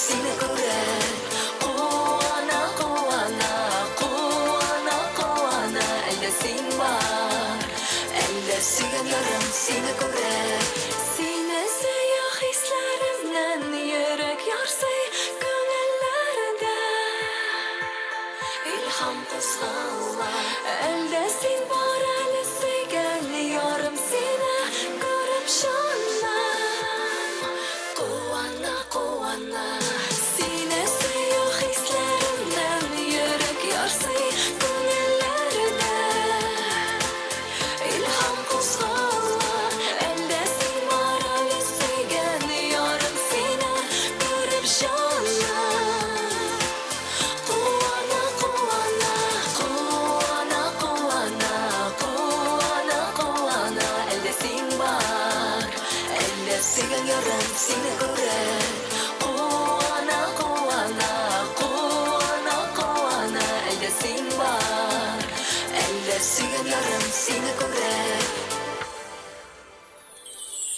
сине күреп. Куана, куана, куана, куана, әлдә син бар, әлдә сөйгән ярым сине күреп. Сине сөю хисләремнән йөрәк ярсый, күңелләрдә илһам кузгала. Әлдә син бар әле сөйгән ярым сине күреп җаным куана, куана. Сине сөю хисләремнән йөрәк ярсый, күңелләрдә илһам кузгала. Әлдә син бар әле сөйгән ярым сине күреп җаным куана, куана, куана, куана, куана, куана, әлдә син бар, әлдә сөйгән ярым сине күреп. Куана, куана, куана, куана, әлдә син бар, әлдә сөйгән ярым сине күреп.